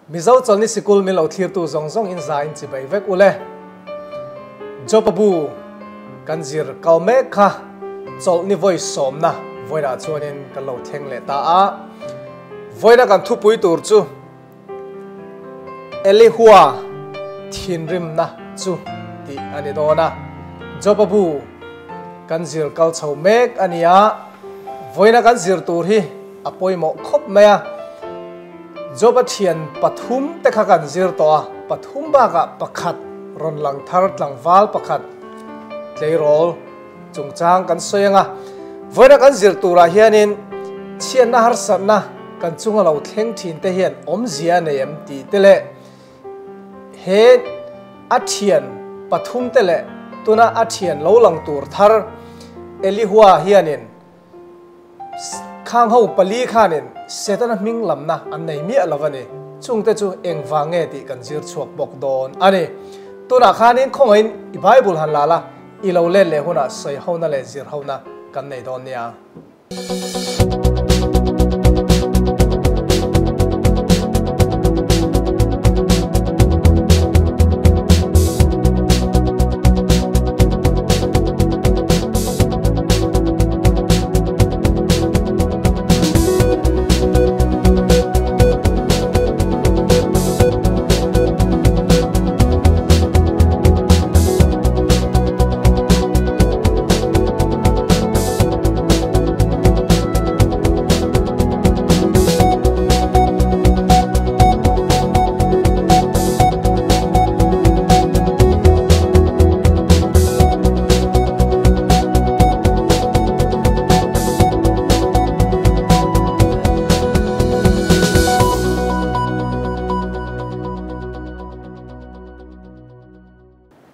Mizo Chawlhni Sikul min lo thlirtu zawng zawng in za in chibai vek ule. Job-a bu kan zir kal mek kha chawlhni vawi sawmna vawiinah chuanin kan lo thleng leh ta a. Vawiina kan thupui tur chu Elihua thinrimna chu tih a ni dawn a. Job-a bu kan zir kal chho mek a ni a, vawiina kan zir tur hi a pawimawh khawp mai a. Job-a thian pathum te kha kan zir tawh a, pathum bakah pakhat rawn lang thar tlangval pakhat tleirawl chungchang kan sawi ang a. Vawiina kan zir turah hianin chhiatna harsatna kan chunga lo thleng thin te hian awmzia a nei em tih te leh he a thian pathum te leh tuna a thian lo lang tur thar Elihua hianin Khang ho pali khanin Setana hming lamna an nei miah lo a ni. Chungte chu engvang nge tih kan zir chhuak bawk dawn a ni. Tunah khanin khawngaihin i Bible han la la, i lo let leh hunah sawi hona leh zir hona kan nei dawn nia.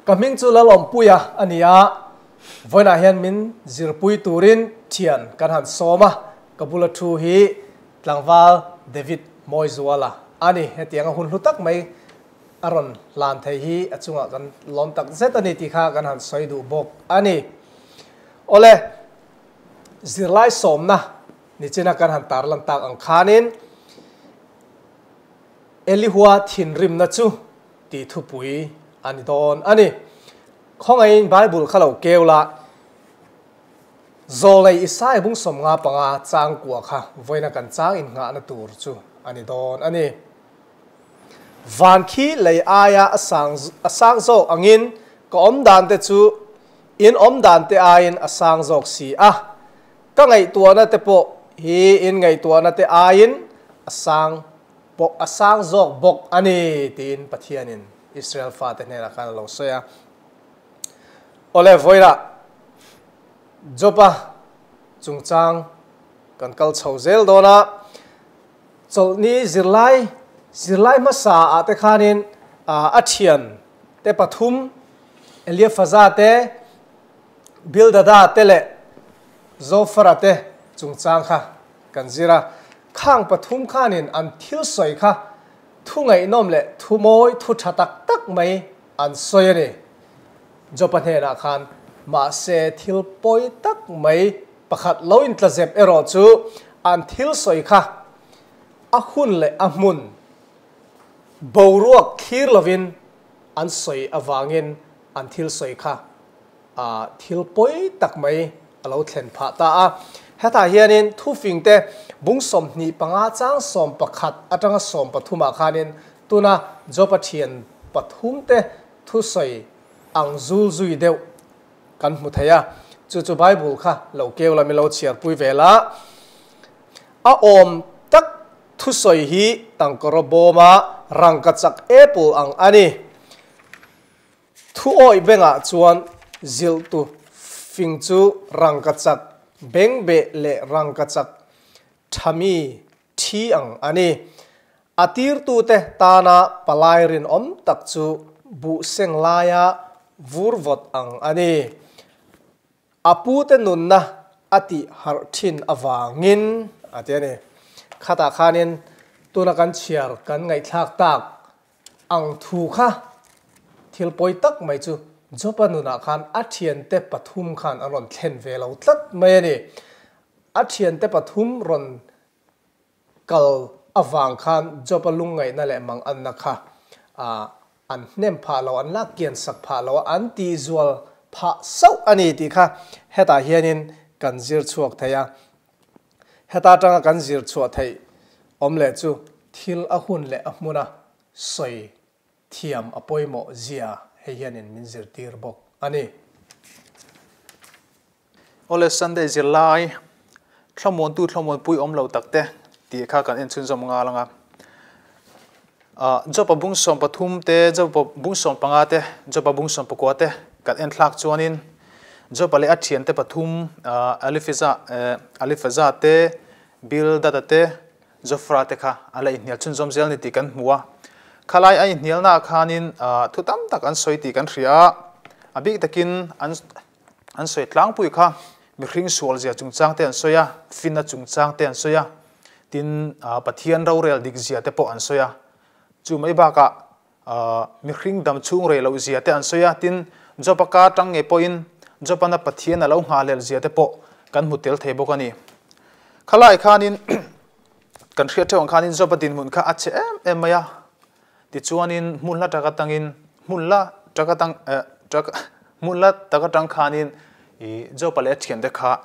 Ka hming chu Lalawmpuia a ni a, vawiinah hian min zirpui turin thian kan han sawm a, ka bula thu hi tlangval David Mawizuala a ni. Hetianga hun hlu tak mai a rawn hlan thei hi a chungah kan lawm tak zet a ni tih kha kan han sawi duh bawk a ni. Awle, zirlai sawmna nichina kan han tarlan tak ang khanin Elihua thinrimna chu tih thupui a ni dawn a ni. Khawngaihin Bible kha lo keu la, Zawlei Isai bung 55 chang kua kha vawiina kan chang innghahna tur chu a ni dawn a ni. Van khi lei aia a sang a sang zawk angin ka awm dan te chu in awm dan te aiin a sang zawk si a, ka ngaihtuahna te pawh hi in ngaihtuahna te aiin a sang pawh a sang zawk bawk a ni tiin Pathianin Israel fate hnenah khan a lo sawi a. Awle vawilah Job-a chungchang kan kal chho zel dawn a. Chawlhni zirlai zirlai hmasa ah te khanin a thian te pathum Eliafaza te, Bildada te leh Zofara te chungchang kha kan zir a. Khang pathum khanin an thil sawi kha thu ngaihnawm leh thu mawi thu tha tak tak mai an sawi a ni. Jopa hnenah khan mahse thil pawi tak mai Pakhat lo intlazep erawh chu an thil sawi kha a hun leh a hmun boruak thlir lovin an sawi avangin an thil sawi kha thil pawi tak mai a lo thlen phah ta a. Hetah hianin thufingte bung 25 chang 11 atanga 13 ah khanin tuna Jopa thian pathumte thusawi ang zul zui deuh Kan hmu thei a, chu chu Bible kha lo keu la, min lo chhiarpui ve la. A awm tak thusawi hi tangkawraw bawma rangkachak apple ang a ni. Thu awih bengah chuan zilhtu fing chu rangkachak bengbeh leh rangkachak thami thi ang a ni. A tirtute tana palai rinawm tak chu buh seng laia vur vawt ang a ni. A pute nunna a tih harh thin avangin a ti a ni. Khatah khanin tuna kan chhiar kan ngaihthlak tak ang thu kha thil pawi tak mai chu Jopa nunah khan a thiante pathum khan an rawn thlen ve lo tlat mai a ni. A thiante pathum rawn kal avang khan Job-a lungngaihna leh manganna kha an hnem phah lo, an lak kian sak phah lo a, an tihzual phah sauh a ni tih kha hetah hianin kan zir chhuak thei a. Heta atanga kan zir chhuah theih awm leh chu thil a hun leh a hmuna sawi thiam a pawimawh zia hei hianin min zirtir bawk a ni. Awle Sunday zirlai thlamuantu thlamuanpui awm lo tak te tih kha kan en chhunzawm nghal ang a. Job-a bung 13 te, Job-a bung 15 te, Job-a bung 19 te kan en thlak chuanin Job-a leh a thiante pathum Elifiza Elifaza te, Bildada te, Zofra te kha a la inhnial chhunzawm zel ni tih kan hmu a. Khalai a inhnialnaah khanin thu tam tak an sawi tih kan hria a, a bik takin an an sawi tlangpui kha mihring sual zia chungchang te an sawi a, finna chungchang te an sawi a, tin Pathian rorel dik zia te pawh an sawi a. Chu mai bakah mihring dam chhung rei loh zia te an sawi a, tin Job-a kar tang ngei pawhin Job-ana Pathian a lo nghahhlelh zia te pawh kan hmu tel thei bawk a ni. Khalai khanin kan hriat theuh ang khanin Job-a dinhmun kha a chhe em em mai a, tichuanin hmun hla tak atangin hmun la tak atang eh tak hmun la tak atang khanin ih Job-a leh a thiante kha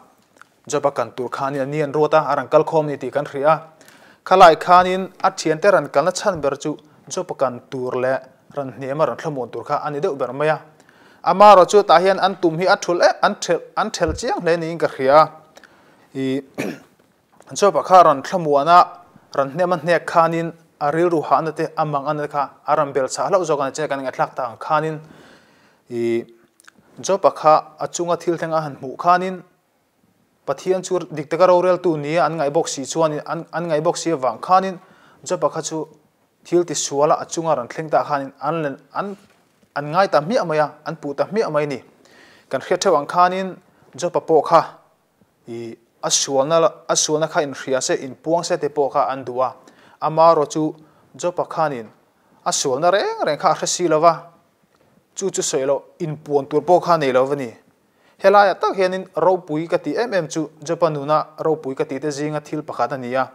Job-a kan tur khanin an ni an ruat a, a rawn kal khawm ni tih kan hria a. Khalai khanin a thiante rawn kalna chhan ber chu Job-a kan tur leh rawn hniam a rawn thlamuan tur kha a ni deuh ber mai a. Amaherawh chu tah hian an tum hi a thul em an thelh an thelh chiang hle niin ka hria a. Ih Job-a kha rawn thlamuan a, rawn hniam a hnek khanin a rilru hahna te a mang ana te kha a rawn bel chhah hlauh zawk a ni chin a kan ngaihthlak tak ang khanin ih Job-a kha a chunga thil thleng a han hmuh khanin Pathian chu dik taka roreltu nia an ngaih bawk si chuanin an an ngaih bawk si avang khanin Job-a kha chu thil ti suala a chunga rawn thleng ta khanin an an an ngai ta hmiah mai a, an puh ta hmiah mai a ni. Kan hriat theuh ang khanin Job-a pawh kha ih a sualna a sualna kha inhria se, inpuang se te pawh kha an duh a. Amaherawh chu Job-a khanin a sualna reng reng kha a hre si lo va, chu chu sawi loh inpuan tur pawh kha nei lo va ni. Helaiah tak hianin ropui ka tih em em chu Jopa nuna ropui ka tihte zinga thil pakhat a ni a.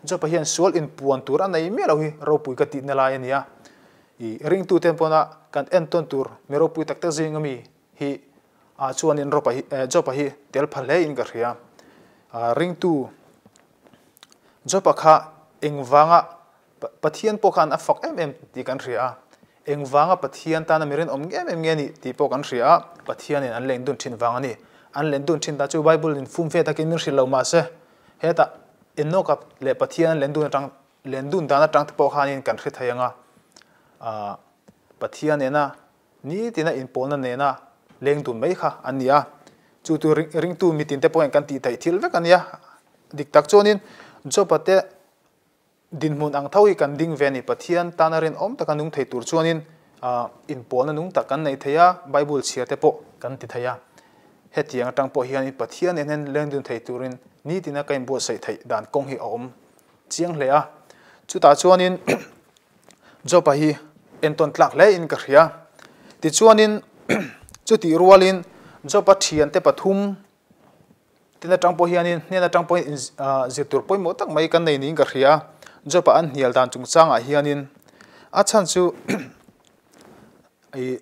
Jopa hian sual inpuan tur a nei miah lo hi ropui ka tihna lai a ni a. I ringtuten pawna kan entawn tur mi ropui tak tak zinga mi hi ah chuanin Ropa hi Jopa hi tel pha hle in ka hria. Ringtu Jopa kha engvanga Pathian pawh khan a fak em em tih kan hria a, engvanga Pathian tana mi rinawm em em nge nih tih pawh kan hria a, Pathianin an leng dun thin vang a ni. An len dun thin ta chu Bible in fumfe takin min hrilh lo mahse hetah Enoka leh Pathian an len dun atang len dun dan atang te pawh khanin kan hre thei ang a, ah Pathian nena nitina inpawlna nena leng dun mai kha an ni a, chu chu ringtu mitin te pawhin kan tih theih thil vek a nia. Dik tak chuanin Job-a te Dinhmun ang tho hi kan ding ve a ni. Pathian tana rinawm taka nung thei tur chuanin inpawlna nung tak kan nei thei a, Bible chhiar te pawh kan ti thei a. Hetiang atang pawh hianin Pathian nen hian lengdun thei turin nitina ka inbuatsaih theih dan kawng hi a awm chiang hle a. Chutah chuanin Job-a hi entawn tlak hle in ka hria. Tichuanin chutih rualin Job-a thiante pathum Tin atang pawh hianin hnen atang pawhin zir tur pawimawh tak mai kan nei niin ka hria a, Job-a an hnial dan chungchangah hianin a chhan chu ih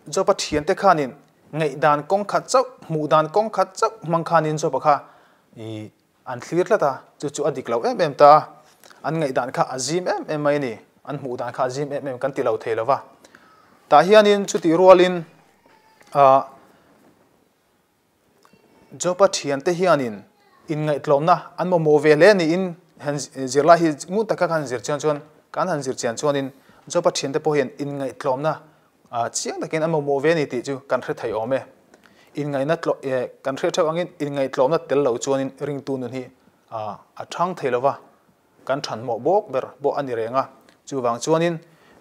Job-a thiante khanin ngaihdan kawng khat chauh, hmuh dan kawng khat chauh hmang khanin Job-a kha ih an thlir tlat a, chu chu a dik lo em em ta a, an ngaihdan kha a zim em em mai a ni, an hmuh dan kha a zim em em kan ti lo thei lo va. Tah hianin chutih rualin ah. Jopa thiante hianin inngaihtlawmna an mamawh ve hle niin han zirlai hi ngun taka kan han zir chian chuan kan han zir chian chuanin Jopa thiante pawh hian inngaihtlawmna chiang takin an mamawh ve a ni tih chu kan hre thei awm e. Inngaihna kan hriat theuh angin inngaihtlawmna tel lo chuanin ringtu nun hi a thang thei lo va, kan thanmawh bawk ber pawh a ni reng a. Chuvang chuanin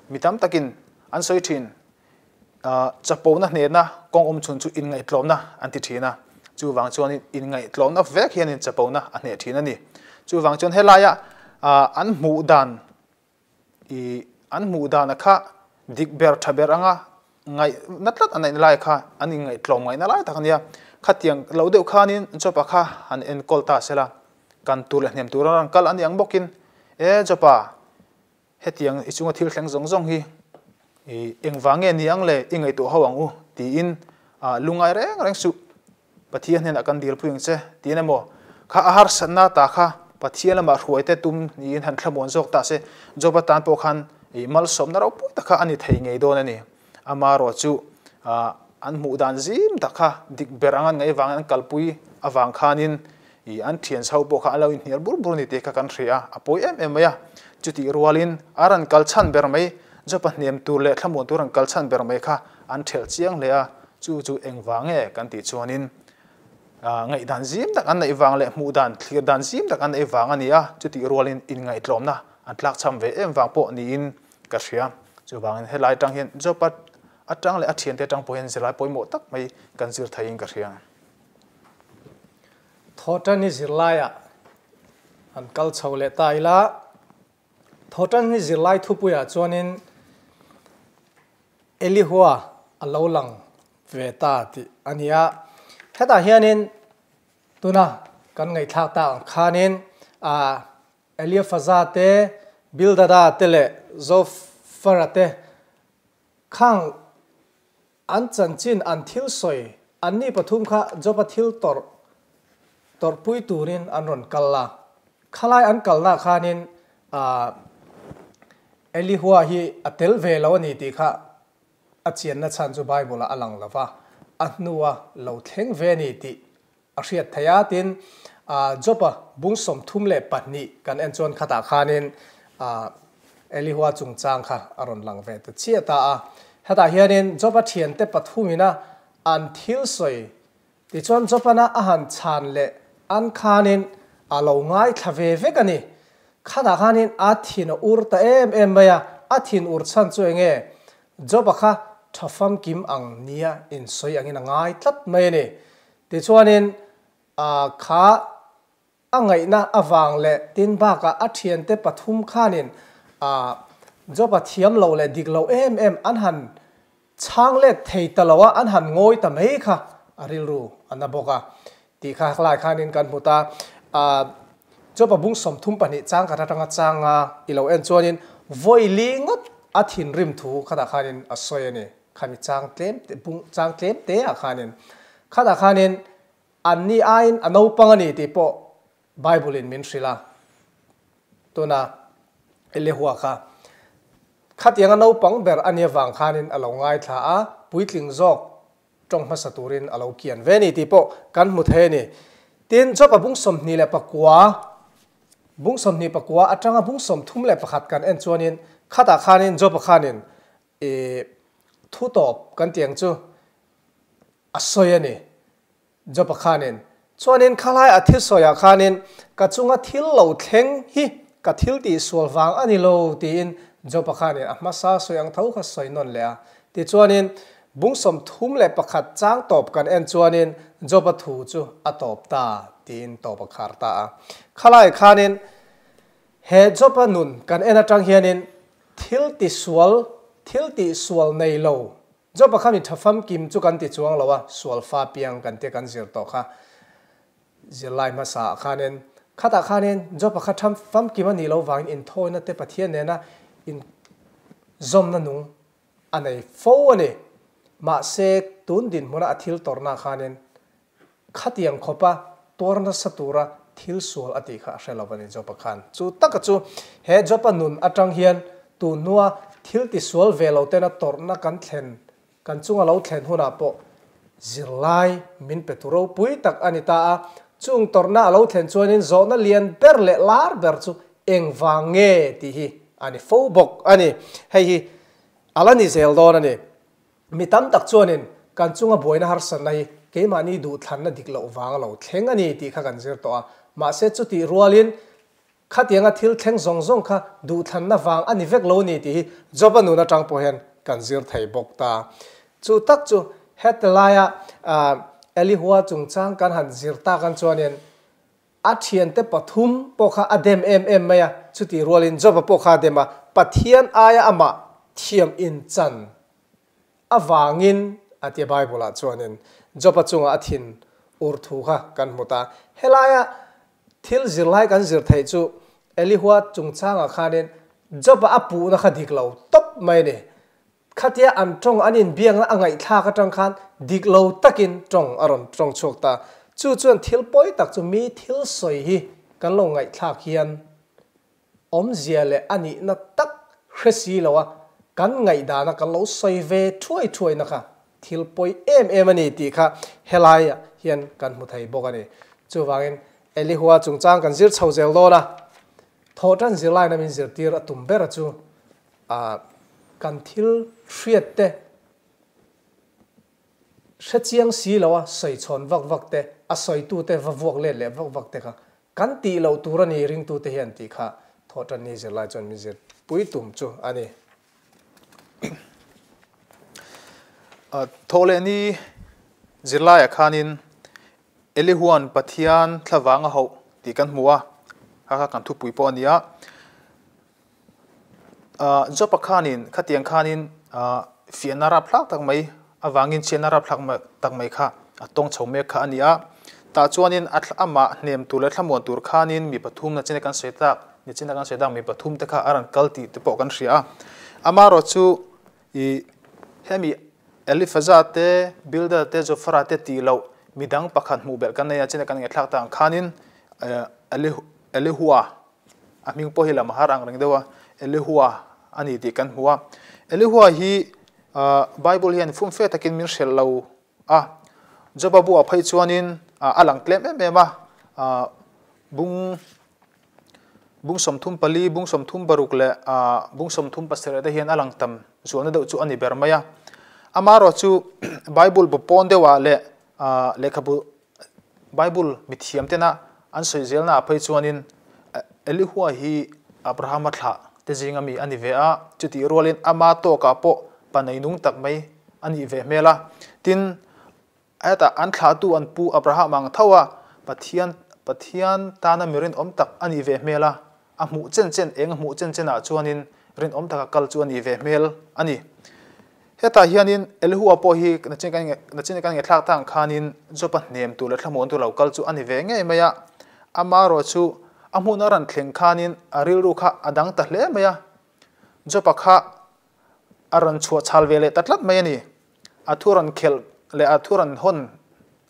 mi tam takin an sawi thin. Chapona hnena kawng awm chhun chu inngaihtlawmna an ti thin a, chuvang chuanin inngaihtlawmna vek hianin chapona a hneh thin a ni. Chuvang chuan helaia an hmuh dan ih an hmuh dana kha dik ber tha ber anga ngaihna tlat a neihna lai kha an inngaihtlawm ngaihna lai tak a nia. Khatiang lo deuh khanin Job-a kha han enkawl ta sela, kan tur leh hnem tura rawn kal a ni ang bawkin. E Jopa, hetiang i chunga thil thleng zawng zawng hi i engvang nge ni ang le i ngaihtuah ho ang u tiin lungngai reng reng suh. Pathian hnenah kan dilpui ang che tiin emaw kha a harsatna ta kha Pathian lamah hruai te tum niin han thlamuan zawk ta se Joba tan pawh khan i malsawmna ropui tak kha a ni thei ngei dawn a ni. Amaherawh chu an hmuh dan zim tak kha dik ber ang an ngaih vangin an kalpui avang khanin i an thian chho pawh kha an lo inhnial bur bur a ni tih kha kan hria a, a pawi em em mai a. Chutih rualin a rawn kal chhan ber mai, Jopa hnem tur leh thlamuan tur rawn kal chhan ber mai kha an thelh chiang hle a, chu chu engvang nge kan tih chuanin ngaihdan zim tak an neih vang leh hmuh dan thlir dan zim tak an neih vang a ni a, chutih rualin inngaihtlawmna an tlakchham ve em vang pawh niin ka hria. Chuvangin helai atang hian Jopa atang leh a thiante atang pawh hian zirlai pawimawh tak mai kan zir theiin ka hria. Thawhtan hi zirlaiah an kal chho leh ta ila, Thawhtan hi zirlai thupuiah chuanin Elihua a lo lang ve ta tih a ni a. Hetah hianin tuna kan ngaihthlak tak ang khanin Eliafaza te, Bildada te leh Zofara te khang An chanchin an thil sawi, anni pathum kha Job-a thil tawrh tawrhpui turin an rawn kal a. Khalai an kalnaah khanin Elihua hi a tel ve lo a ni tih kha a chianna chhan chu Bible-ah a lang lo va, a hnua lo thleng ve a ni tih a hriat theih a. Tin, Job-a bung 32 kan en chuan khatah khanin Elihua chungchang kha a rawn lang ve ta chiah ta a. Hetah hianin Job-a thiante pathumina an thil sawi tichuan Job-ana a han chhan leh an khanin a lo ngaithla ve vek a ni. Khatah khanin a thin a ur ta em em mai a, a thin ur chhan chu eng nge? Job-a kha tha famkim ang nia insawi angin a ngai tlat mai a ni. Tichuanin kha a ngaihna avang leh tin bakah a thiante pathum khanin Job-a thiam lo leh dik lo em em an han chhang let thei ta lo a, an han ngawi ta mai kha a rilru a na bawk a tih kha lai khanin kan hmu ta. Job-a bung 32 chang khat atanga changa i lo en chuanin vawi li ngawt a thinrim thu khatah khanin a sawi a ni. Khami chang tlem te bung chang tlem te ah khanin khatah khanin anni aiin a naupang a ni tih pawh Bible in min hrilh a. Tuna Elihua kha khatiang a naupang ber a nia vang khanin a lo ngaithla a, puitling zawk tawng hmasa turin a lo kian ve a ni tih pawh kan hmu thei a ni. Tin, Job-a bung 29 bung 29 atanga bung 31 kan en chuanin khatah khanin Job-a khanin I thu tawp kan tih ang chu a sawi a ni. Job-a khanin, Chuanin khalai a thil sawiah khanin ka chunga thil lo thleng hi ka thil tih sual vang a ni lo tiin Job-a khanin a hmasa sawi ang tho kha sawi nawn leh a. Tichuanin bung 31 chang tawp kan en chuanin Job-a thu chu a tawp ta tiin tawp a khar ta a. Khalai khanin he Job-a nun kan en atang hianin Thil ti sual, thil tih sual nei lo. Job-a kha mi tha famkim chu kan ti chuang lo a, sual fa piang kan tia kan zir tawh kha. Zirlai hmasa ah khanin, khatah khanin Job-a kha tha famkim a nih loh vangin inthawina te Pathian nena in zawmna nung a nei fo a ni. Mahse, tun dinhmuna a thil tawrhna khanin Khatiang khawpa tuar nasa tura thil sual a tih kha a hre lo a ni Job-a khan. Chu taka chu he Job-a nun atang hian tun hnua thil tisual ve lo tena tawrhna kan thlen, kan chunga lo thlen hunah pawh zirlai min pe tu ropui tak a ni ta a. Chung tawrhna a lo thlen chuanin zawhna lian ber leh lar ber chu engvang nge tih hi a ni fo bawk a ni. Hei hi a la ni zel dawn a ni. Mi tam tak chuanin kan chunga buaina harsatna hi keimahni duhthlanna dik loh vang a lo thleng a ni tih kha kan zir tawh a. Mahse chutih rualin khatianga thil thleng zawng zawng kha duhthlanna vang a ni vek lo ni tih hi Job-a nun atang pawh hian kan zir thei bawk ta. Chu tak chu heti laia Elihua chungchang kan han zir tak an chuanin A thiante pathum pawh kha a dem em em mai a, chutih rualin Job-a pawh kha a dem a, Pathian aia amah thiam inchan avangin a tia Bible-ah chuanin Job-a chunga a thin ur thu kha kan hmu ta. Helaia thil zirlai kan zir theih chu Elihua chungchangah khanin Job-a a puhna kha dik lo tawp mai a ni. Khatia an tawng an inbiakna a ngaihthlak atang khan dik lo takin tawng a rawn tawng chhuak ta. Chu chuan thil pawi tak chu mi thil sawi hi kan lo ngaihthlak hian awmzia leh a nihna tak hre si lo a, kan ngaihdana kan lo sawi ve thuai thuaina kha thil pawi em em a ni tih kha helaiah hian kan hmu thei bawk a ni. Chuvangin Elihua chungchang kan zir chho zel dawn a, thawhtan zirlaina min zirtir a tum ber a chu a kan thil hriat te hre chiang si lo a sawi chhawn vak vak te, a sawitu te va vuak let leh vak vak te kha kan tih loh tur a ni ringtu te hian tih kha thawhtan ni zirlai chuan min zirpui tum chu a ni. Thawh leh ni zirlaiah khanin Elihua'n Pathian thlavang a hauh tih kan hmu a, kha kha kan thupui pawh a ni a. Job-a khanin khatiang khanin fiahna rapthlak tak mai avangin chhiatna rapthlak tak mai kha a tawng chho mek kha a ni a. Tah chuanin a amah hnem tur leh thlamuan tur khanin mi pathum nachina kan sawi tak nachina kan sawi tak mi pathum te kha a rawn kal tih te pawh kan hria a. Amaherawhchu ih hemi Elifaza te, Bildad te, Zofara te tih loh midang pakhat hmuh belh kan nei a, china kan ngaihthlak tak ang khanin Elihua A hming pawh hi lam har ang reng deuh a, Elihua a ni tih kan hmu a. Elihua hi Bible hian fumfe takin min hrelh lo a, Joba buah phei chuanin a lang tlem em em a, bung bung 34, bung 36 leh bung 37 te hian a lang tam zualna deuh chu a ni ber mai a. Amaherawhchu Bible bu pawn deuhah leh lehkhabu Bible mithiam tena an sawi zelna ah phei chuanin Elihua hi Abrahama thlah te zinga mi a ni ve a, chutih rualin ama tawkah pawh pa neinung tak mai a nih ve hmel a. Tin, hetah an thlahtu an pu Abraham ang tho a, Pathian Pathian tana mi rinawm tak a nih ve hmel a, A hmuh chen chen eng a hmuh chen chen ah chuanin rinawm taka kal chu a nih ve hmel a ni. Hetah hianin Elihua pawh hi nachin kan ngethlak tak ang khanin Job-a hnem tur leh thlamuan tur lo kal chu a ni ve ngei mai a. Amaherawh chu a hmun a rawn thleng khanin a rilru kha a dang ta hle mai a. Job-a kha a rawn chhuah chhal ve leh ta tlat mai a ni. A thu rawn khelh leh a thu rawn hawn,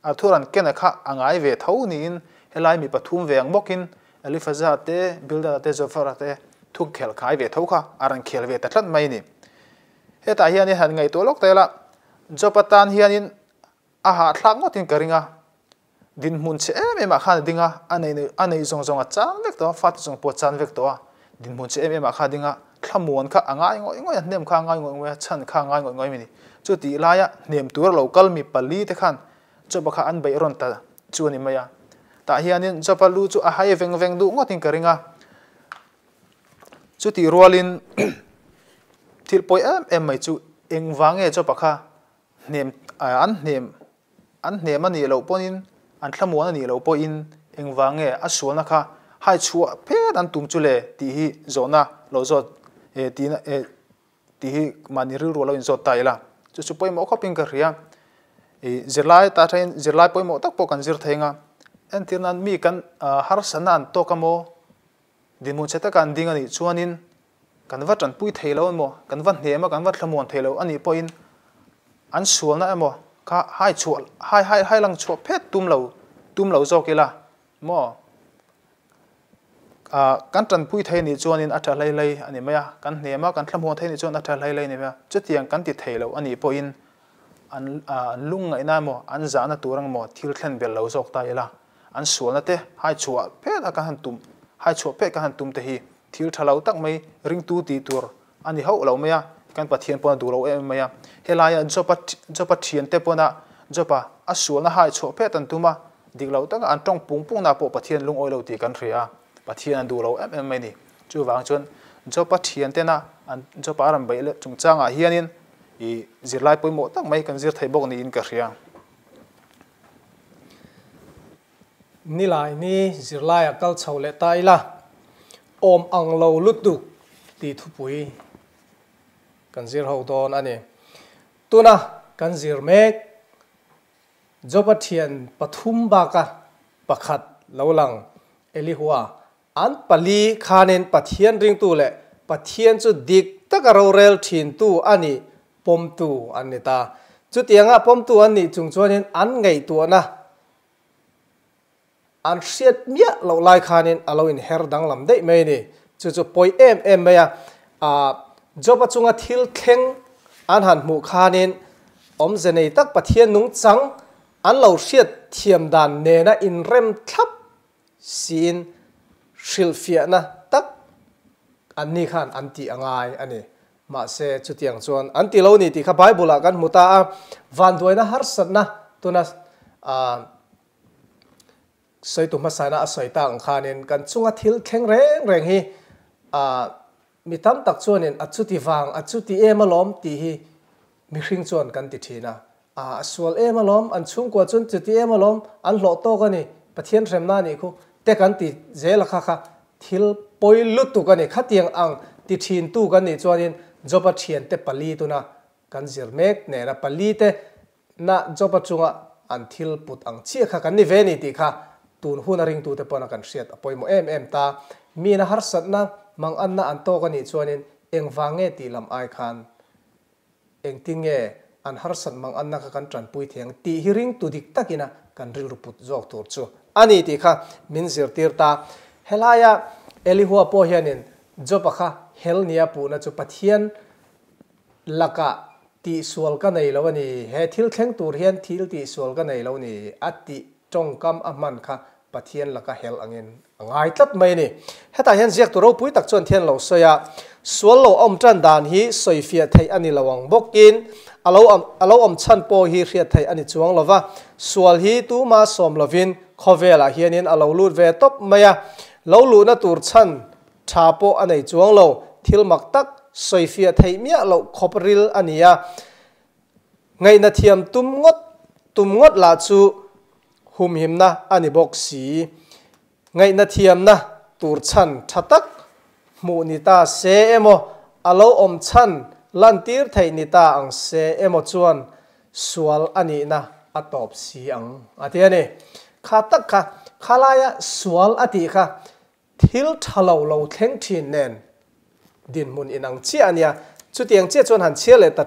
a thu rawn ken a kha a ngai ve tho niin helai mi pathum ve ang bawkin Elifaza te, Bildada te, Zofara te thu khelh khai ve tho kha a rawn khel ve ta tlat mai a ni. Hetah hianin han ngaihtuah lawk ta ila, Job atan hianin a hahthlak ngawtin ka ring a, Dinhmun chhe em em ah khan a ding a, a nei a nei zawng zawng a chan vek tawh a, fate zawng pawh a chan vek tawh a, dinhmun chhe em em ah khan a ding a, thlamuan kha a ngai ngawih ngawih a, hnem kha a ngai ngawih ngawih a, chhan kha a ngai ngawih ngawih a ni. Chutih laia hnem tura lo kal mi pali te khan Job-a kha an beih rawn ta chu a ni mai a. Tah hianin Job-a lu chu a hai veng veng duh ngawtin ka ring a. Chutih rualin thil pawi em em mai chu engvang nge Job-a kha hnem an hnem An hnem a nih loh pawhin, an thlamuan a nih loh pawhin engvang nge a sualna kha hai chhuah phet an tum chu le tih hi zawhna lo zawt eh tihna eh tih hi mahni rilru a lo inzawt ta ila. Chu chu pawimawh khawpin ka hria. Ih zirlai ta thain zirlai pawimawh tak pawh kan zir thei anga entir nan mi kan harsatna an tawk emaw dinhmun chhe taka an ding a nih chuanin Kan va tanpui thei lo emaw, kan va hnem a, kan va thlamuan thei lo a nih pawhin an sualna emaw kha hai chhuah, hai hai hai lang chhuah phet tum lo, tum lo zawk ila maw? Ah, kan tanpui thei nih chuanin a tha hlei hlei a ni mai a, kan hnem a, kan thlamuan thei nih chuan a tha hlei hlei a ni mai a, chutiang kan ti thei lo a nih pawhin an an lungngaihna emaw, an zahna tur ang emaw thil thlen belh lo zawk ta ila, an sualna te hai chhuah phet a kan han tum, hai chhuah phet kan han tum te hi Thil tha lo tak mai ringtu tih tur a ni hauh lo mai a, kan Pathian pawn a duh lo em em mai a. Helaia Job-a Job-a thiante pawna Job-a a sualna hai chhuah phet an tum a, dik lo taka an tawng pung pungna pawh Pathian lungawi lo tih kan hria a, Pathian a duh lo em em mai ni. Chuvang chuan Job-a thiantena an Job-a a rawn beih leh chungchangah hianin i zirlai pawimawh tak mai kan zir thei bawk niin ka hria. Nilai ni zirlaiah kal chho leh ta ila, awm ang lo lutuk tih thupui kan zir ho dawn a ni. Tuna kan zir mek Joba thian pathum baka pakhat lo lang Elihua. An pali khanin Pathian ringtu leh Pathian chu dik taka rorel thintu a nih pawmtu an ni ta. Chutianga pawmtu an nih chung chuanin an ngaihtuahna an hriat miah loh lai khanin a lo inher danglam daih mai a ni. Chu chu pawi em em mai a. Job-a chunga thil thleng an han hmuh khanin awmze nei tak Pathian nungchang an lo hriat thiam dan nena inrem thlap siin hrilhfiahna tak anni khan an tih a ngai a ni. Mahse, chutiang chuan an ti lo ni tih kha Bible-ah kan hmu ta a, vanduaina harsatna tuna sawitu hmasaina a sawi tak ang khanin kan chunga thil thleng reng reng hi mi tam tak chuanin a chuti vang, a chuti em alawm tih hi mihring chuan kan ti thin a. A sual em alawm, an chhungkua chuan chuti em alawm, an hlawh tawk a ni, Pathian hremna a nih khu te kan ti zel a kha kha thil pawi lutuk a ni. Khatiang ang ti thintu kan nih chuanin Job-a thiante pali tuna kan zir mek nena pali te na Job-a chunga an thil put ang chiah kha kan ni ve ni tih kha tun hun a ringtute pawna kan hriat a pawimawh em em ta. Mina harsatna manganna an tawk a nih chuanin engvang nge tih lam ai khan Engtin nge an harsat mang anna kha kan tanpui thei ang tih hi ringtu dik takina kan rilru put zawk tur chu a ni tih kha min zirtir ta. Helaia Elihua pawh hianin Job-a kha hel nia puhna chu Pathian lakah tihsual ka nei lo a ni, he thil thleng tur hian thil tihsual ka nei lo a ni a tih tawngkam a hman kha Pathian laka hel angin a ngai tlat mai a ni. Hetah hian ziaktu ropui tak chuan thian lo sawi a, sual lo awm tan dan hi sawifiah theih a ni lo ang bawkin a lo a lo awm chhan pawh hi hriat theih a ni chuang lo va, sual hi tuma sawm lovin khawvelah hianin a lo lut ve tawp mai a, lo luhna tur chhan tha pawh a nei chuang lo, thil mak tak sawifiah theih miah loh khawp ril a ni a, ngaihna thiam tum ngawt tum ngawt lah chu Humhimna a ni bawk si. Ngaihna thiamna tur chhan tha tak hmuh ni ta se emaw, a lo awm chhan lantir theih ni ta ang se emaw chuan sual a nihna a tawp si ang a ti a ni. Kha tak kha, khalaia sual a tih kha thil tha lo lo thleng thin nen dinhmun inang chiah a nia. Chutiang chiah chuan han chhiar leh ta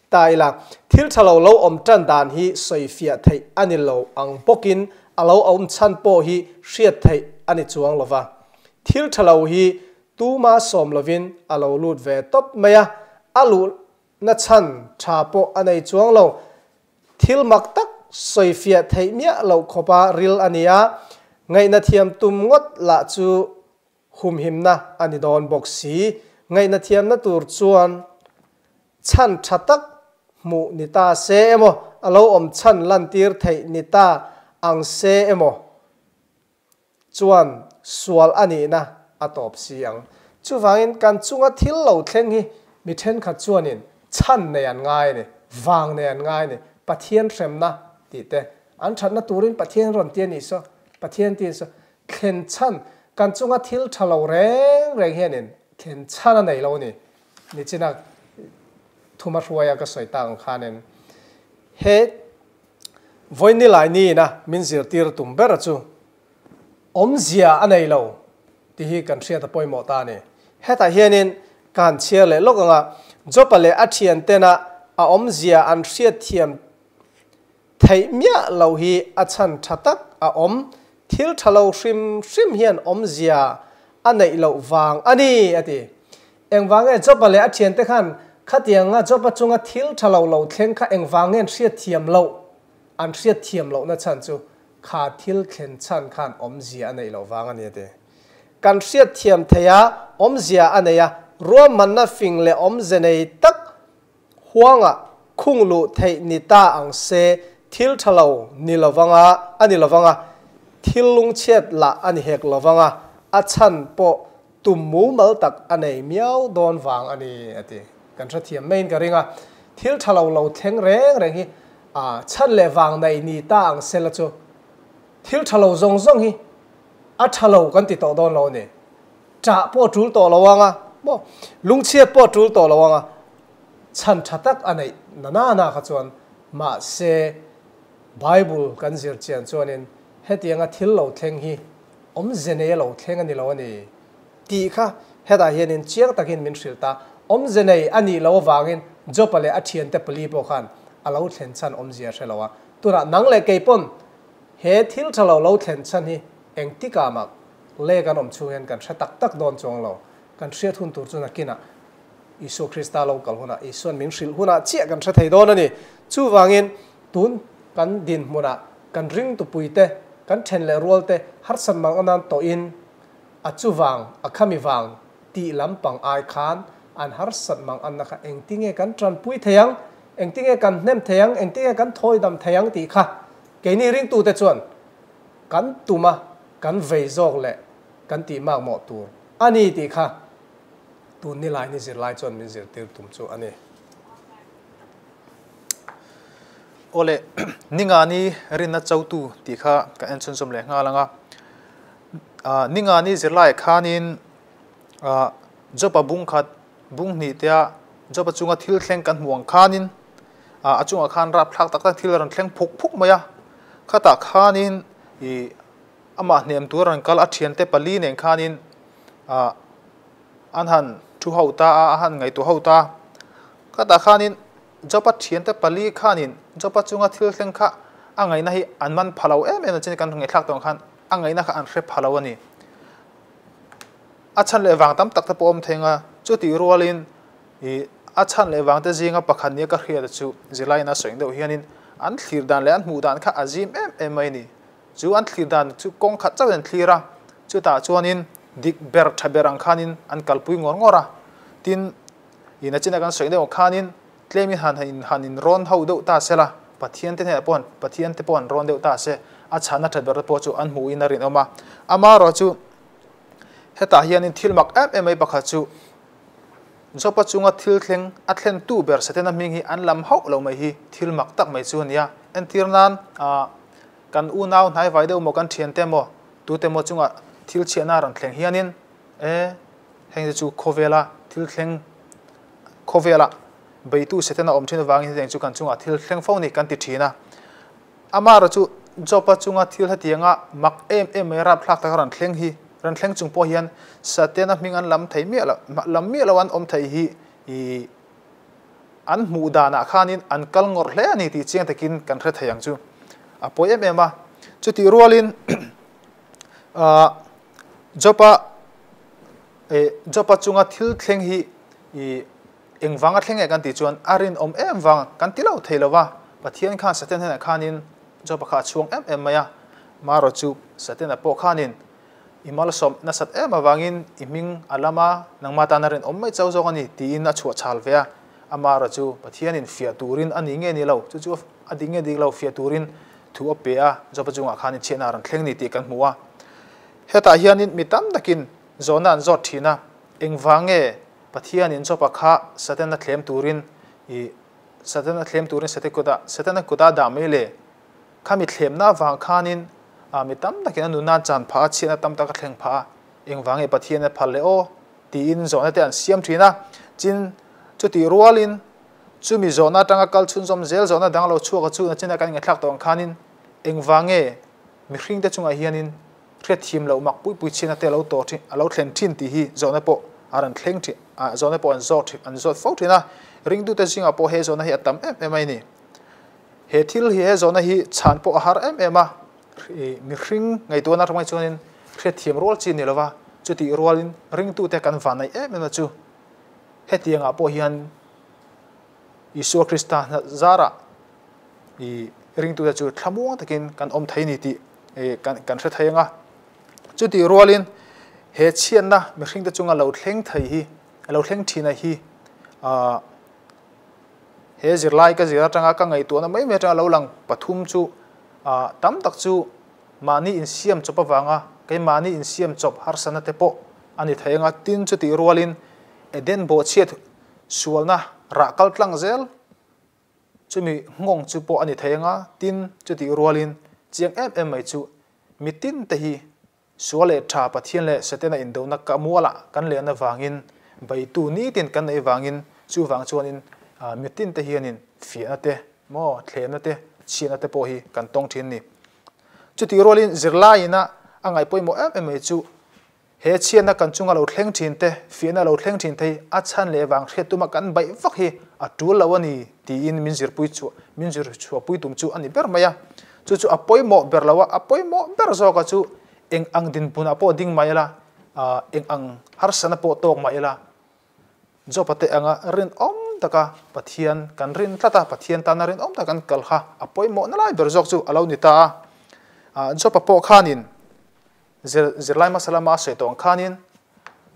Ta ila, thil tha lo lo awm tan dan hi sawifiah theih a ni lo ang bawkin a lo awm chhan pawh hi hriat theih a ni chuang lo va. Thil tha lo hi tuma sawm lovin a lo lut ve tawp mai a, a luhna chhan tha pawh a nei chuang lo. Thil mak tak sawifiah theih miah loh khawpa ril a ni a, ngaihna thiam tum ngawt lah chu Humhimna a ni dawn bawk si. Ngaihna thiamna tur chuan chhan tha tak hmuh ni ta se emaw, a lo awm chhan lantir theih ni ta ang se emaw chuan sual a nihna a tawp si ang. Chuvangin kan chunga thil lo thleng hi mi thenkhat chuanin chhan nei an ngai a ni, vang nei an ngai a ni, Pathian hremna tih te, an thatna turin Pathian rawn ti a nih saw, Pathian ti a nih saw, Thlen chhan, Kan chunga thil tha lo reng reng hianin thlen chhan a nei lo a ni. Nichina thuma hruaia ka sawi tak ang khanin he vawi nilai niina min zirtir tum ber chu awmzia a nei lo tih hi kan hriat a pawimawh ta a ni. Hetah hianin ka han chhiar leh lawk anga Jopa leh a thiantena a awmzia an hriatthiam Theih miah loh hi a chhan tha tak a awm, thil tha lo hrim hrim hian awmzia a neih loh vang a ni, a ti. Engvang nge Job-a leh a thiante khan khatianga Job-a chunga thil tha lo lo thleng kha engvang nge an hriatthiam loh? An hriatthiam lohna chhan chu kha thil thlen chhan khan awmzia a neih loh vang a ni, a ti. Kan hriatthiam theih a, awmzia a nei a, ruahmanna fing leh awmze nei tak Huangah khung luh theih ni ta ang se, thil tha lo ni lo vanga a ni lo vanga, thil lungchhiat lah a ni hek lo vanga, a chhan pawh tum mumal tak a nei miau dawn vang a ni, a ti. Kan hrethiam maiin ka ring a, thil tha lo lo thleng reng reng hi a chhan leh vang nei ni ta ang se la chu thil tha lo zawng zawng hi a tha lo kan ti tawh dawn lo a ni. Ṭah pawh a ṭul tawh lo ang a, maw? Lungchhiat pawh a ṭul tawh lo ang a, chhan ṭha tak a neih na na na kha chuan mahse Bible kan zir chian chuanin hetianga thil lo thleng hi Awmze nei a lo thleng a ni lo a ni tih kha hetah hianin chiang takin min hrilh ta. Awmze nei a nih loh avangin Job-a leh a thiante pali pawh khan a lo thlen chhan awmzia a hre lo a. Tunah nang leh kei pawn he thil tha lo lo thlen chhan hi engtikah mah le kan awm chhung hian kan hre tak tak dawn chuang lo. Kan hriat hun tur chu nakinah Isua Krista lo kal hunah Isua'n min hrilh hunah chiah kan hre thei dawn a ni. Chuvangin tun kan dinhmunah kan ringtupuite, kan then leh rualte harsat mang anan tawhin a chuvang, a khami vang tih lampang ai khan an harsat mang anna kha engtinge kan tanpui thei ang, engtinge kan hnem thei ang, engtinge kan thawidam thei ang tih kha keini ringtute chuan kan tum a, kan vei zawk leh kan tih makmawh tur a ni tih kha tun ni lai ni zirlai chuan min zirtir tum chu a ni. Awle, Ningani rinna chotu tih kha ka en chhunzawm leh nghal ang a. Ningani zirlaiah khanin Job-a bung khat, bung hnih tea Job-a chunga thil thleng kan hmuh ang khanin a chungah khan rapthlak tak tak thil a rawn thleng phuk phuk mai a. Khatah khanin ih amah hnem tur a rawn kal a thiante pali nen khanin an han thu ho ta a, a han ngaihtuah ho ta a. Khatah khanin Job-a thiante pali khanin Job-a chunga thil thleng kha a ngaihna hi an man pha lo em em a, chuan kan ngaihthlak tawh ang khan a ngaihna kha an hre pha lo a ni. A chhan leh vang tam tak te pawh awm thei ang a, chutih rualin ih a chhan leh vang te zinga pakhat nia ka hriat chu zirlaiin a sawi deuh hianin an thlir dan leh an hmuh dan kha a zim em em mai a ni. Chu an thlir dan chu kawng khat chauhin an thlir a, chutah chuanin dik ber tha ber ang khanin an kalpui ngawr ngawr a, tin ih nachina kan sawi deuh ang khanin Tlemin han in han in rawn ho deuh ta se la, Pathian te hnenah pawh han Pathian te pawh han rawn deuh ta se, a chhana tha ber te pawh chu an hmuhin a rinawm a. Amaherawh chu hetah hianin thil mak em em mai pakhat chu Jopa chunga thil thleng a thlen tu ber Setana hming hi an lam hauh lo mai hi thil mak tak mai chu a ni a. Entir nan kan unau hnaivai deuh maw kan thiante maw tute maw chunga thil chhiahna a rawn thleng hianin e heng te chu khawvela thil thleng Khawvelah beitu Setana awm thin avangin hetiang chu kan chungah thil thleng fo ni kan ti thin a. Amaherawh chu Job-a chunga thil hetianga mak em em mai rapthlak taka rawn thleng hi, rawn thleng chung pawh hian Setana hming an lam thei miah lo, lam miah lo an awm thei hi i an hmuh danah khanin an kal ngawrh hle a ni tih chiang takin kan hre thei ang chu. A pawi em em a. Chutih rualin Job-a Job-a chunga thil thleng hi i engvang a thleng nge kan tih chuan a rinawm em vang kan ti lo thei lo va, Pathian khan Satan hnenah khanin Job-a kha a chhuang em em mai a, marawh chu Satan-a pawh khanin i malsawm nasat em avangin i hming a lam a, nangmah tan a rinawm mai chau zawk a ni tiin a chhuah chhal ve a, amarawh chu Pathianin fiah turin a ni nge ni lo, chu chu a dik nge dik lo fiah turin thu a pe a, Job-a chungah khanin chhiatna a rawn thleng ni tih kan hmu a. Hetah hianin mi tam takin Zawhna an zawt thin a, engvang nge Pathianin Job-a kha Satana thlem turin i Satana thlem turin Sate kutah Satana kutah a dah mai le? Khami thlemna avang khanin a mi tam takin a nunna an chan phah a, chhiatna tam tak a thleng phah a, engvang nge Pathian a phal le aw? tiin zawhna te an siam thin a. Chin, chutih rualin chumi zawhna atanga kal chhunzawm zel zawhna dang lo chhuak a chu nachina kan inngaihthlak tawh ang khanin engvang nge mihringte chungah hianin Hriatthiam loh mak pui pui chhiatna te a lo tawh thin, a lo thlen thin tih hi zawhna pawh a rawn thleng thin, ah zawhna pawh an zawt thin, an zawt fo thin a. Ringtute zingah pawh he zawhna hi a tam em em a ni. He thil hi, he zawhna hi chhan pawh a har em em a, mihring ngaihtuahna atang mai chuanin hriatthiam rual chi a ni lo va, chutih rualin ringtute kan vanneih em em a chu hetiangah pawh hian Isua Krista zarah i ringtute chu thlamuang takin kan awm thei a ni tih kan hre thei ang a. Chutih rualin he chhiatna mihringte chunga lo thleng thei hi, lo thleng thina hi he zirlai ka zir atanga ka ngaihtuahna mai mai atanga lo lang pathum chu tam tak chu mahni insiam chawp avanga keimahni insiam chawp harsatna te pawh a ni thei ang a. Tin, chutih rualin Eden bawhchhiat sualna rah kal tlang zel Chumi nghawng chu pawh a ni thei anga, tin, chutih rualin chiang em em mai chu mitin te hi sual leh tha Pathian leh Setana indona ka mualah kan len avangin beitu nitin kan neih vangin chuvang chuanin mitin te hianin fiahna te maw thlemna te chhiatna te pawh hi kan tawng thin a ni. Chutih rualin zirlaiin a A ngaih pawimawh em em mai chu he chhiatna kan chunga lo thleng thin te, fiahna lo thleng thin te hi a chhan leh vang hriat tuma kan baih vak hi a tul lo a ni tiin min zirpui chhuah, min zir chhuahpui tum chu a ni ber mai a. Chu chu a pawimawh ber lo a, a pawimawh ber zawka chu eng ang dinhmunah pawh ding mah ila, eng ang harsatna pawh tawk mah ila, Job-a te anga rinawm taka Pathian kan rin tlat a, Pathian tana rinawm taka kan kal kha a pawimawhna lai ber zawk chu a lo ni ta a. Job-a pawh khanin zir zirlai hmasa lama a sawi tawh ang khanin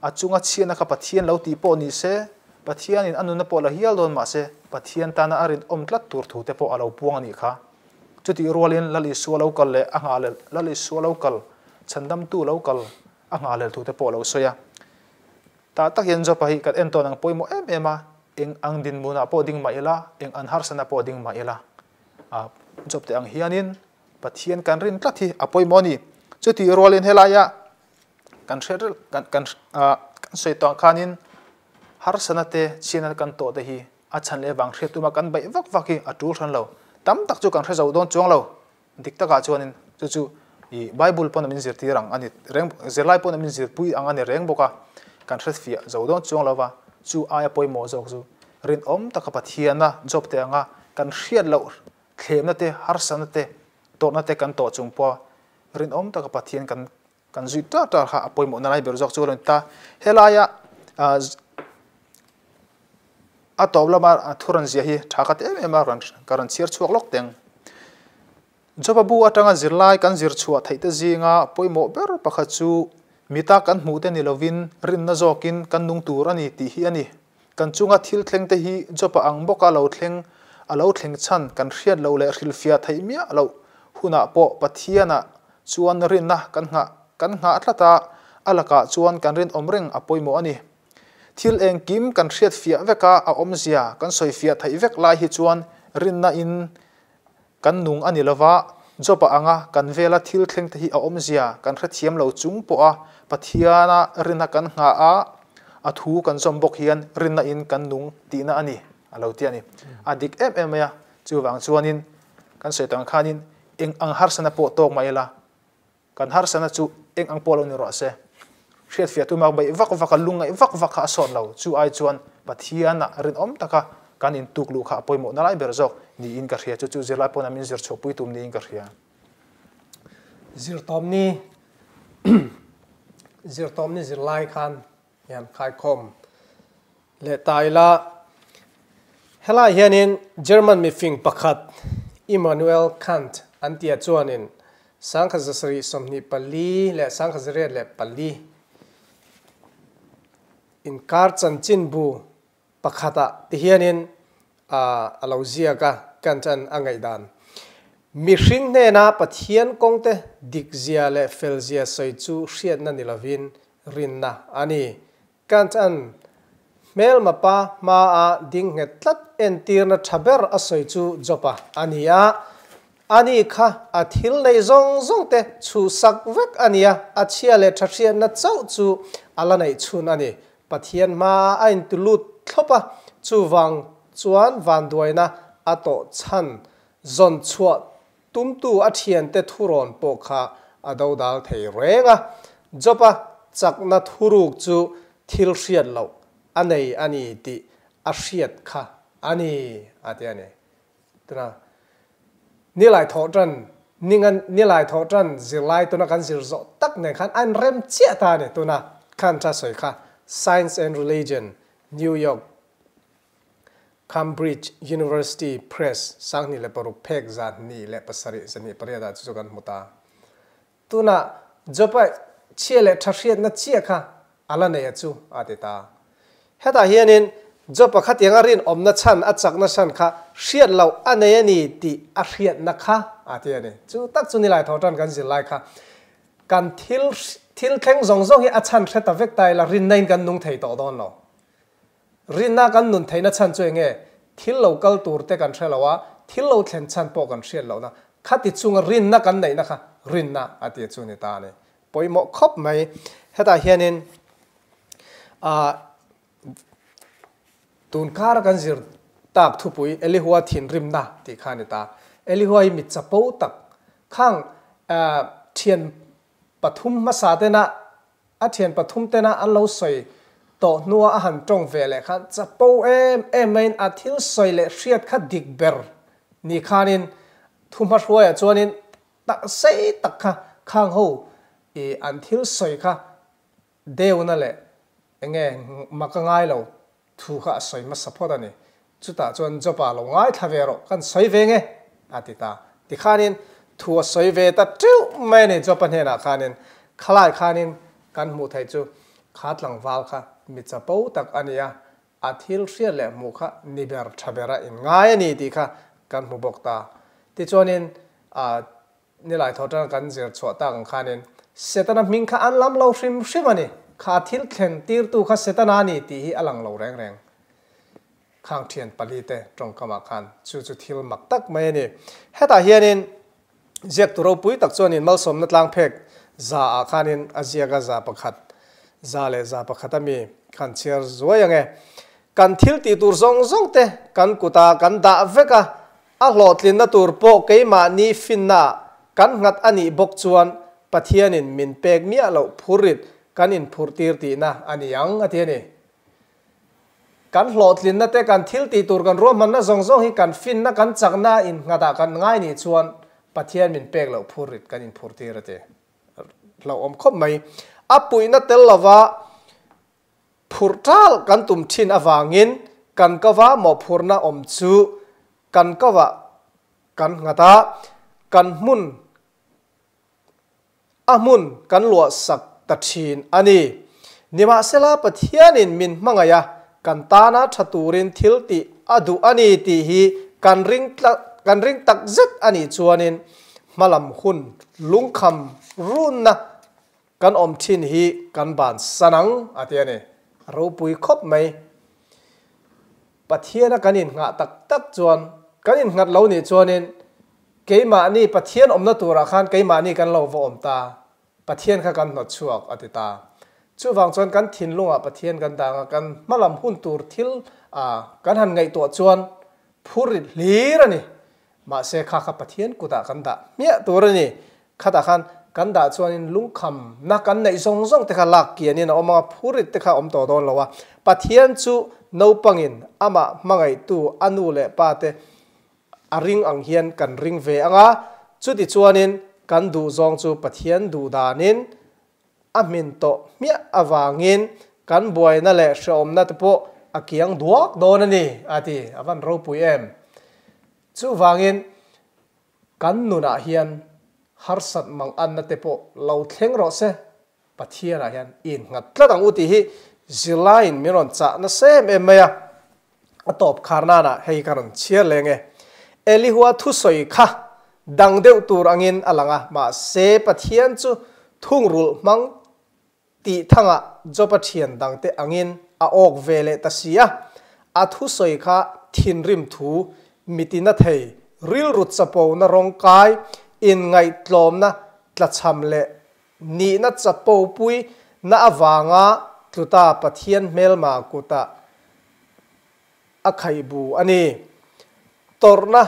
a chunga chhiatna kha Pathian lo tih pawh ni se, Pathianin a nunna pawh la hial dawn mah se, Pathian tana a rinawm tlat tur thu te pawh a lo puang a nih kha. Chutih rualin Lal Isua lo kal leh a nghah lel Lal Isua lo kal, chhandamtu lo kal a nghah lel thu te pawh a lo sawi a. Tah tak hian Jopa hi kan entawn ang pawimawh em em a, eng ang dinhmunah pawh ding mah ila, eng an harsatna pawh ding mah ila, a Job te ang hianin Pathian kan rin tlat hi a pawimawh a ni. Chutih rualin helaia kan hriat rel kan kan ah kan sawi tawh ang khanin harsatna te chhiatna kan tawh te hi a chhan leh vang hriat tuma kan baih vak vak hi a tul hran lo. Tam tak chu kan hre zo dawn chuang lo. Dik takah chuanin chu chu i Bible pawn a min zirtir ang a ni reng, zirlai pawn a min zirpui ang a ni reng bawk a, kan hrefiah zo dawn chuang lo va, chu aia pawimawh zawk chu rinawm taka Pathiana job te anga kan hriat loh thlemna te, harsatna te, tawrhna te kan tawh chung pawha rinawm taka Pathian kan kan zui tar tar kha a pawimawhna lai ber zawk chu a lo ni ta. Helaia a tawp lama thu rawn zia hi tha ka ti em em a, rawn ka rawn chhiar chhuak lawk teng. Joba bu atanga zirlai kan zir chhuah theih te zinga pawimawh ber pakhat chu mita kan hmuh te ni lovin rinna zawkin kan nung tur a ni tih hi a ni. Kan chunga thil thleng te hi Joba ang bawka lo thleng a lo thleng chhan kan hriat loh leh hrilhfiah theih miah loh hunah pawh Pathianah chuan rinna kan nghah kan nghah tlat a, a lakah chuan kan rinawm reng a pawimawh a ni. Thil engkim kan hriatfiah vek a, a awmzia kan sawifiah theih vek lai hi chuan rinna in kan nung a ni lova, Job-a anga kan vela thil thleng te hi a awmzia kan hrethiam lo chung pawh a, Pathiana rinna kan nghah a, a thu kan zawm bawk hian rinna in kan nung tihna a ni, a lo ti a ni. A dik em em mai a, chuvang chuanin kan sawi tawh ang khanin eng ang harsatna pawh tawk mah ila, Kan harsatna chu eng ang pawh lo ni rawh se. Hriatfiah tuma beih vak vak a, lungngaih vak vak kha a sawt lo. Chu ai chuan Pathianah rinawm taka kan intuk luh kha a pawimawhna lai ber zawk niin ka hria. Chu chu zirlai pawn a min zir chhuahpui tum niin ka hria. Zirtawmni Zirtawmni zirlai khan hian khaikhawm leh ta ila. Helai hianin German mifing pakhat Immanuel Kant an tia chuanin 1724 leh 1804 inkar chanchinbu pakhatah ti hianin a lo ziak a, Kant-a'n a ngaihdan. Mihring hnena Pathian kawngte dikzia leh felzia sawi chu hriatna ni lovin rinna a ni. Kant-a'n hmelma pa hmaa ding nghet tlat entirna tha ber a sawi chu Job-a a ni a. Ani kha a thil nei zawng zawng te chhuhsak vek a ni a, a chhia leh tha hriatna chauh chu a la neih chhun a ni. Pathian hmaa a intilut thlawp a, chuvang chuan vanduaina a tawh chhan zawn chhuah Tumtu a thiante thurawn pawh kha a dodal thei reng a. Job-a chakna thuruk chu thil hriat loh a nei a ni tih a hriat kha a ni, a ti a ni. Tuna nilai thawh tan ninga nilai thawh tan zirlai tuna kan zir zawh tak nen khan a inrem chiah ta a ni. Tuna khan tha sawi kha Science and Religion, New York Cambridge University Press 2006 phek 2 7 28 ah chu chu kan hmu ta. Tunah Jopa chhia leh tha hriatna chiah kha a la nei a chu a ti ta. Hetah hianin Jopa khatianga rinawmna chhan a chakna chhan kha hriat loh a nei a ni tih a hriatna kha a ti a ni. Chu tak chu nilai tho tan kan zir lai kha kan thil thil thleng zawng zawng hi a chhan hre ta vek ta ila rinna in kan nung thei tawh dawn lo. Rinna kan nun theihna chhan chu enge? Thil lo kal tur te kan hre lo a, thil lo thlen chhan pawh kan hriat lohna. Khati chunga rinna kan neihna kha rinna a tia chu ni ta a ni. Pawimawh khawp mai. Hetah hianin ah tunkar kan zir tak thupui Elihua thinrimna tih kha a ni ta. Elihua hi mi chapo tak khang ah thian. pathum hmasa tena a thian pathum tena an lo sawi tawh hnua a han tawng ve leh khan chapo em em maiin a thil sawi leh hriat kha dik ber ni khanin thu hmahruaiah chuanin tak sei tak kha khang ho ih an thil sawi kha Deuna leh enge mak a ngai lo thu kha a sawi hmasa phawt a ni. Chutah chuan Job-a lo ngaithla ve rawh, kan sawi ve nge? a ti ta. Tikhanin thu a sawi ve ta teuh mai a ni Job-a hnenah khanin. Khalai khanin kan hmuh theih chu kha tlangval kha mi chapo tak a ni a, a thil hriat leh hmuh kha ni ber tha bera inngai a ni tih kha kan hmu bawk ta. Tichuanin Nilai thaw tang kan zir chhuah tak ang khanin Setana hming kha an lam lo hrim hrim a ni. Kha thil thlen tirtu kha Setana a ni tih hi a lang lo reng reng. Khang thian pali te tawngkamah khan chu chu thil mak tak mai a ni. Hetah hianin ziaktu ropui tak chuanin malsawmna tlang phek za ah khanin a ziak a za pakhat 101 a mi khan chhiar zuai ang e. Kan thil tih tur zawng zawng te kan kutah kan dah vek a, A hlawhtlinna tur pawh keimahni finnaah kan nghat a nih bawk chuan Pathianin min pek miah loh phurrit kan inphurhtir tihna a ni ang, a ti a ni. Kan hlawhtlinna te, kan thil tih tur kan ruahmanna zawng zawng hi kan finna, kan chakna innghatah kan ngai nih chuan Pathian min pek loh phurrit kan inphurhtir a ti. Hlauhawm khawp mai. A puihna tel lova Phurh ṭal kan tum ṭhin avangin kan kava mawhphurhna awm chu kan kavah kan nghat a, kan hmun a hmun kan luahsak ta ṭhin a ni. Nimahsela Pathianin min hmangaih a, kan tana ṭha turin thil tih a duh a ni tih hi kan ring kan ring tak zet a nih chuanin hmalam hun lungkham runna Kan awm thin hi kan ban san ang, a ti a ni. A ropui khawp mai. Pathiana kan inngah tak tak chuan, kan innghat lo nih chuanin keimahni Pathian awmna turah khan keimahni kan lo va awm ta, Pathian kha kan hnawt chhuak, a ti ta. Chuvang chuan kan thinlungah Pathian kan dang a, kan hmalam hun tur thil kan han ngaihtuah chuan phurrit hlir a ni. Mahse kha kha Pathian kutah kan dah hmiah tur a ni. Khatah khan kan dah chuanin lungkhamna kan neih zawng zawng te kha lak kianin a awm ang a, phurit te kha a awm tawh dawn lo a. Pathian chu naupangin amah hmangaihtu a nu leh pa te a ring ang hian kan ring ve ang a, chuti chuanin kan duh zawng chu Pathian duh danin a hmin tawh hmiah avangin kan buaina leh hrehawmna te pawh a kiang duak dawn a ni, a ti. A van ropui em? Chuvangin kan nunah hian harsat mang anna te pawh lo thleng rawh se, Pathianah hian i innghat tlat ang u tih hi zirlaiin min rawn chah nasa em em mai a. A tawp khar nanah hei ka rawn chhiar leng e. Elihua thusawi kha dang deuh tur angin a lang a, mahse Pathian chu thungrulh hmang tih thangah Job-a thian dangte angin a awk ve leh ta si a. A thusawi kha thinrim thu, mitina thei, rilru chapona rawngkai, inngaihtlawmna tlachham leh Nihna chapopui na avanga tluta Pathian hmelma kutah a khaih bu a ni. Tawrhna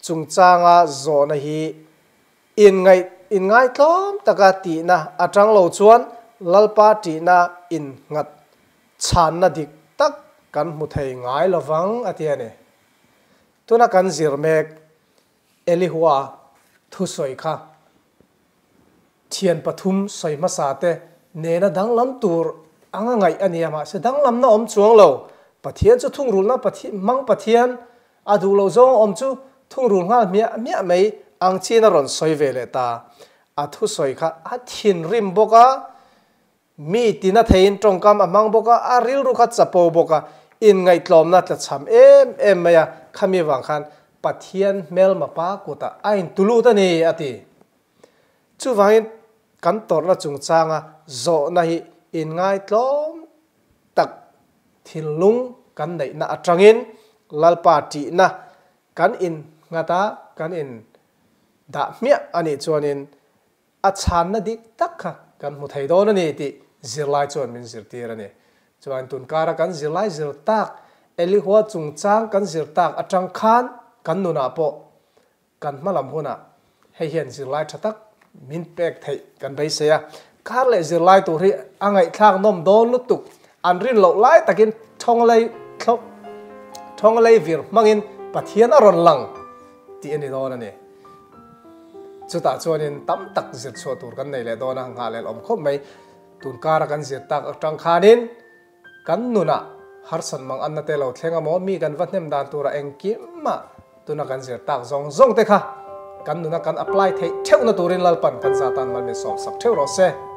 chungchanga zawhna hi inngaih inngaitlawm taka tihna atang lo chuan Lalpa tihna innghat chhanna dik tak kan hmu thei ngai lovang a ti a ni. Tuna kan zir mek Elihua thusawi kha Thian pathum sawi hmasa te nena danglam tur anga ngaih a nia mahse danglamna awm chuang lo. Pathian chu thungrulna hmang Pathian a duh loh zawng awm chu thungrul nghal hmiah hmiah mai ang chin a rawn sawi ve leh ta. A thusawi kha a thinrim bawk a, mi tina theiin tawngkam a hmang bawk a, a rilru kha chapo bawk a, inngaihtlawmna tlachham em em mai a, khami vang khan Pathian hmelma pa kutah a intulut a ni a ti. Chuvangin kan tawrhna chungchanga zawhna hi inngaitlawm tak thinlung kan neihna atangin Lalpa ṭihna kan innghat a, kan indah hmiah a nih chuanin a chhanna dik tak kha kan hmu thei dawn a ni tih zirlai chuan min zirtir a ni. Chuan tunkara kan zirlai zir tak Elihua chungchang kan zir tak atang khan kan nunah pawh Kan hmalam hunah hei hian zirlai tha tak Min pek theih kan beisei a, kar leh zirlai tur hi a ngaihthlak nawm dawn lutuk. An rin loh lai takin thawnglei thawnglei vir hmangin Pathian a rawn lang tih a ni dawn a ni. Chutah chuanin tam tak zir chhuah tur kan nei leh dawn a, nghah leh awm khawp mai. Tun kara kan zir tak atang khanin kan nunah harsat mang anna te lo thleng a maw, mi kan va hnem dan tura engkim ah tuna kan zir tak zawng zawng te kha kan nuna kan apply theih theuhna turin Lalpan kan zatan malmin sawmsak theuh rawh se.